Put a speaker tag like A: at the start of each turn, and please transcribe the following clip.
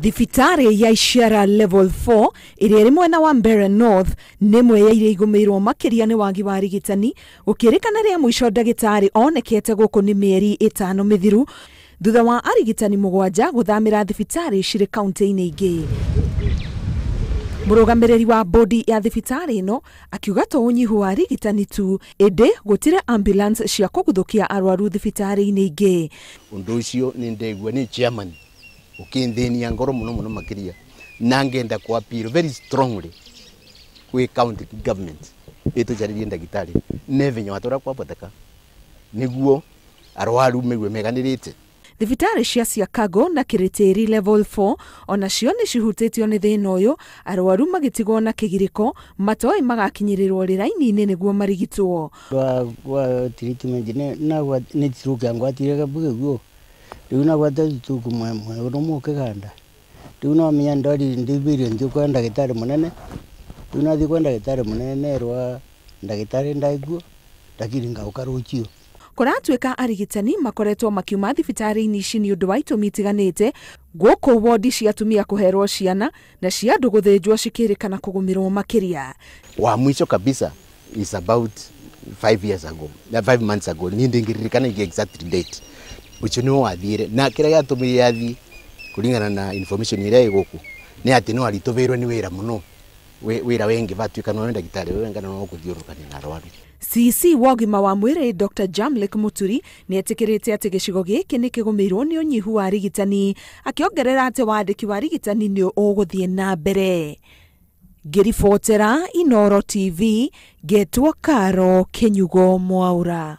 A: Thibitarĩ ya Ishiara Level 4 ĩrĩa ĩrĩ mwena wa Mbeere North nĩ ĩmwe ya iria igũmĩirwo makĩria nĩ wagi wa arigitani, gũkĩrĩkana rĩa mũico ndagĩtarĩ onekete gũkũ nĩ mĩeri 5 mĩthiru thutha wa arigitani 7 gũthamĩra thibitarĩ cirĩ kaunti-inĩ ingĩ. Mũrũgamĩrĩri wa bodi ya thibitarĩ ĩno akiuga to ũnyihu wa arigitani tu, ĩndĩ gũtirĩ ambulance cia kũguthũkia arwaru thibitarĩ-inĩ ingĩ.
B: Ũndũ ũcio nĩ ndegua nĩ chairman ukinthĩnia ngoro mũno mũno makĩria, na ngenda ku appeal very strongly kwi county government ĩtũcarĩrie ndagĩtarĩ neve watũra kwaboteka nĩguo arwaru megue meganĩrĩte.
A: Thibitarĩ cia Siakago na Kiritiri Level 4 onacio nĩ cihutĩtio nĩ thĩna ũyũ, arwaru magĩtigwo na kĩgirĩko matoĩ magakinyĩrĩrwo rĩraini-inĩ nĩguo marigitwo.
C: Wa treatment na nĩ stroke yangwatire kabuge guo riu nagwata stroke mwe uno kiganda riu no menya ndori ndibire nthi kwa ndagĩtarĩ mũnene riu nathi kwa ndagĩtarĩ mũnene nerwa ndagĩtarĩ ndaiguo ndakiri ngauka rũciũ.
A: Kũratuĩka arigitani makoretwo makiuma thibitarĩ-inĩ ici nĩ ũndũ wa itũmi itiganĩte, gũkũ wodi cia atumia kũherwo ciana na cia andũ gũthĩnjwo cikĩrĩkana kũgũmĩrwo makĩria.
B: Wa mwisho kabisa is about 5 years ago, na 5 months ago, ni ndingiririkana exact date. Ucio nĩ wathire na kĩrĩa gĩatũmire athi kũringana na information ĩrĩa ĩ gũkũ nĩ atĩ no aritũhĩirwo nĩ wĩra mũno, wĩra wengi vatuĩka no ndagĩtarĩ wenga no gũthiũrũrũkania na arwaru.
A: CC wa ũgima wa mwĩrĩ Dr. Jamlek Muturi nĩ etĩkĩrĩte atĩ gĩcigo gĩkĩ nĩ kĩgũmĩirwo nĩ ũnyihu wa arigitani, akĩongerera atĩ wandĩki wa arigitani nĩ ũgũthiĩ na mbere. Ngĩribotera Inooro TV, ngetwo Karo Kĩnyugo Mwaura.